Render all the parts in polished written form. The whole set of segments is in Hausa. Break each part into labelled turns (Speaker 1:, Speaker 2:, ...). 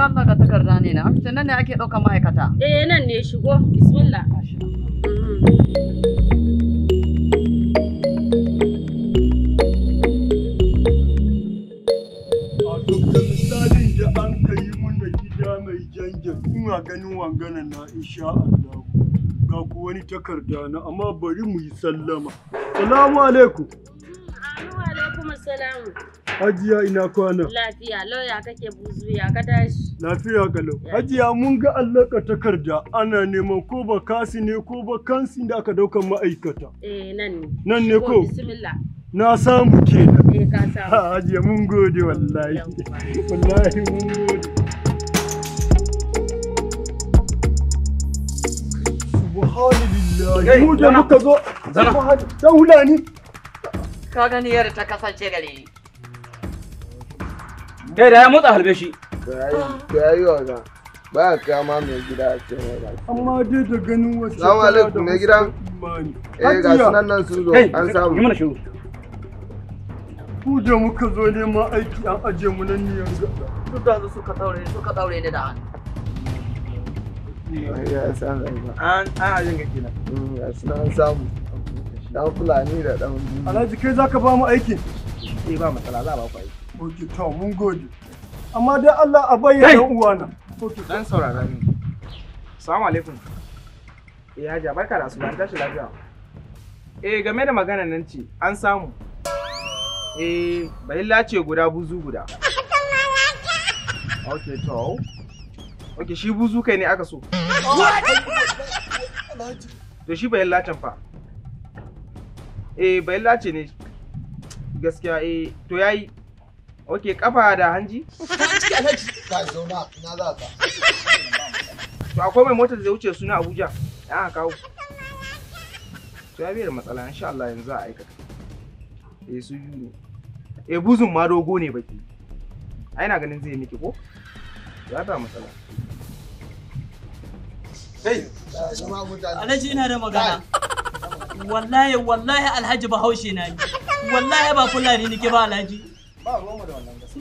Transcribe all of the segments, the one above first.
Speaker 1: Allah ka takarda ne na. Amince nan ne ake ɗaukar ma'aikata.
Speaker 2: Eh nan ne shigo. Bismillah.
Speaker 3: A dukkan misalin da an ka yi mana gida mai janjan ina ganin wangana na insha Allah. Ga ku wani takarda na amma bari mu yi sallama. Salamu alaikum.
Speaker 2: Amin wa alaikum assalam.
Speaker 3: Hajiya ina kwana.
Speaker 2: Lafiya lauya kake buzu ya ka tashi.
Speaker 3: Lafiya kalau. Hajiya mun ga allaka takarda ana neman ko ba kasi ne ko ba kansi da aka daukan ma'aikata.
Speaker 2: Eh nan ne.
Speaker 3: Nan ne ko?
Speaker 2: Bismillah.
Speaker 3: Na samu kenan.
Speaker 2: Eh ka samu.
Speaker 3: Hajiya mun gode wallahi. Wallahi mun gode. Subhanallahi. Mu da muka zo. Dan hulani.
Speaker 1: Ka gani yadda ta kasance gare ni.
Speaker 4: Kai da ya motsa halbe shi.
Speaker 5: To yayi wasa. Ba ka ma mai gida ce mai ba.
Speaker 3: Amma dai da ganin wasu.
Speaker 5: Salamu alaikum mai gida. Eh ga sunan nan sun zo an samu.
Speaker 4: Yi mana shiru.
Speaker 3: Ku da muka zo neman aiki an aje mu nan ne yanzu.
Speaker 1: Duk da suka daure ni da hannu.
Speaker 5: Ya san ba.
Speaker 6: An ajin ga kenan.
Speaker 5: Ga sunan an samu. Dan Fulani da dan
Speaker 3: Alhaji kai zaka ba mu aiki?
Speaker 6: Eh ba matsala za a ba ku aiki.
Speaker 3: Ok to mun gode. Amma dai Allah a bayyana uwana.
Speaker 6: Dan saurara ni. Assalamu alaikum. Eh Hajiya barka da asuba an tashi lafiya. Eh game da maganar nan ce an samu. Eh bahilla ce guda buzu guda. Ok to. Ok shi buzu kai ne aka so. To shi bahilla can fa. Eh bahilla ce ne gaskiya eh to yayi. Ok kafa da hanji?
Speaker 5: Ka zauna ina za ka.
Speaker 6: To akwai mai motar da zai wuce suna Abuja. Ya aka kawo. To ya da matsala insha Allah yanzu za a aikata. Eh su biyu ne. Eh buzun ma dogo ne baki. Ai ina ganin zai miki ko? Ya ba matsala.
Speaker 5: Kai
Speaker 7: Alhaji ina da magana. Wallahi wallahi Alhaji Bahaushe na ni. Wallahi ba Fulani nake ba Alhaji.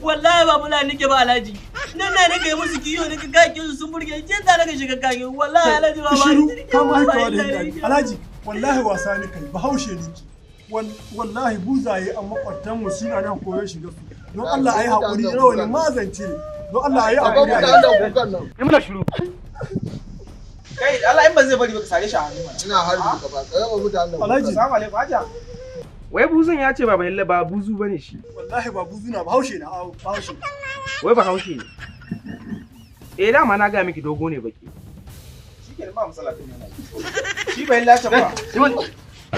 Speaker 7: Wallahi ba Fulani nake ba Alhaji. Nan na nake musu kiyo nake kakin sun burge ke ta nake shiga kakin wallahi Alhaji ba
Speaker 3: Shiru ka ma haifawa da hinda. Alhaji wallahi wasa ni kai Bahaushe nake. Wallahi buzaye a makwabtan mu suna nan koyon shiga su. Don Allah ayi hakuri rawani mazance. Don Allah ayi hakuri.
Speaker 6: Yi mana shiru. Kai Allah in ba zai bari ba ka sare shi a hannu mana.
Speaker 5: Ina harbi ka ba. Ka raba mutanen.
Speaker 3: Alhaji.
Speaker 6: Assalamu alaikum Hajiya. Wai buzun ya ce ba bahilla ba buzu bane shi.
Speaker 3: Wallahi ba buzu na Bahaushe na Bahaushe.
Speaker 6: Wai Bahaushe ne. Eh dama na ga miki dogo ne baki. Shikenan ba matsala tun yana. Shi bahilla can ba.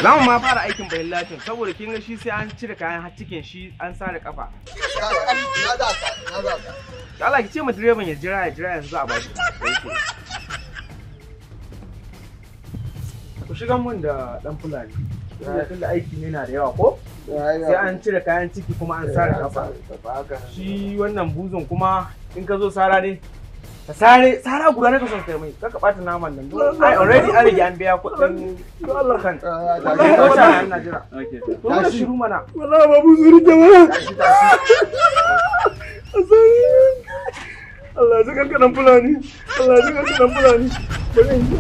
Speaker 6: Za mu ma fara aikin bahillacin saboda kin ga shi sai an cire kayan har cikin shi an sare kafa.
Speaker 5: Ina za ka ina za ka.
Speaker 6: Allah ki ce ma direban ya jira yanzu a bashi. Ku shiga mun da dan Fulani. Tunda aiki ne na da yawa ko? Sai an cire kayan ciki kuma an sare kafa. Shi wannan buzun kuma in ka zo sara ne ka sare sara guda ne ka son kai mai kaka bata naman nan. Ai already an riga an biya kuɗin Allah kan. Wallahi ina jira. To mun shiru mana.
Speaker 3: Wallahi ba buzu rike ba. Allah ya saka dan Fulani. Allah ya saka dan Fulani. Bari in ji.